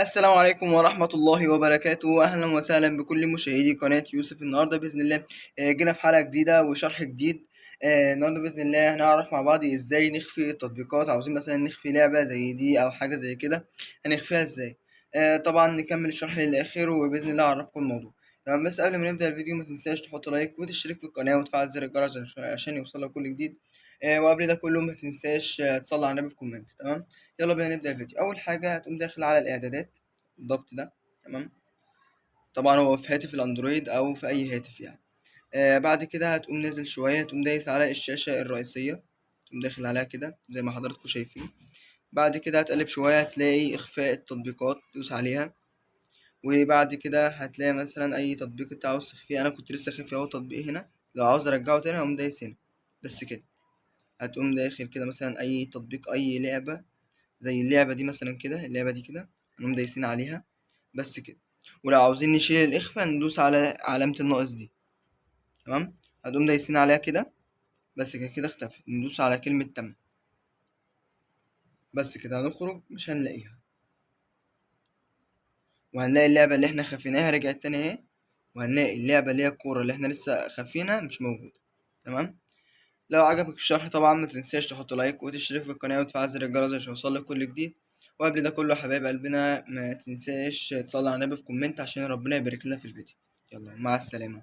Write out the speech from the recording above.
السلام عليكم ورحمة الله وبركاته. أهلا وسهلا بكل مشاهدي قناة يوسف. النهاردة بإذن الله جينا في حلقة جديدة وشرح جديد. النهاردة بإذن الله هنعرف مع بعض إزاي نخفي التطبيقات. عاوزين مثلا نخفي لعبة زي دي أو حاجة زي كده، هنخفيها إزاي؟ طبعا نكمل الشرح للآخر وبإذن الله أعرفكم الموضوع. تمام، بس قبل ما نبدأ الفيديو ما تنساش تحط لايك وتشترك في القناة وتفعل زر الجرس عشان يوصلك كل جديد. وقبل ده كله ما تنساش تصلي على النبي في comment. تمام، يلا بينا نبدأ الفيديو. أول حاجة هتقوم داخل على الإعدادات، الضبط ده. تمام، طبعا هو في هاتف الاندرويد او في اي هاتف يعني. بعد كده هتقوم نازل شوية، هتقوم دايس على الشاشة الرئيسية، تقوم داخل عليها كده زي ما حضراتكم شايفين. بعد كده هتقلب شوية، هتلاقي اخفاء التطبيقات، تدوس عليها. وبعد كده هتلاقي مثلا اي تطبيق انت عاوز تخفيه. انا كنت لسه خافي اهو تطبيق هنا، لو عاوز ارجعه تاني هقوم دايس هنا بس كده. هتقوم داخل كده مثلا اي تطبيق، اي لعبه زي اللعبة دي مثلا كده، اللعبة دي كده هنقوم دايسين عليها بس كده. ولو عاوزين نشيل الاخفاء ندوس على علامة الناقص دي. تمام، هنقوم دايسين عليها كده بس كده، كده اختفت. ندوس على كلمة تم بس كده، هنخرج مش هنلاقيها، وهنلاقي اللعبة اللي احنا خفيناها رجعت تاني اهي، وهنلاقي اللعبة اللي هي الكورة اللي احنا لسه خفيناها مش موجودة. تمام، لو عجبك الشرح طبعا ما تنساش تحط لايك وتشترك في القناة وتفعل زر الجرس عشان يوصلك كل جديد. وقبل ده كله حبايب قلبنا ما تنساش تصلي على النبي في comment عشان ربنا يبارك لنا في الفيديو. يلا مع السلامة.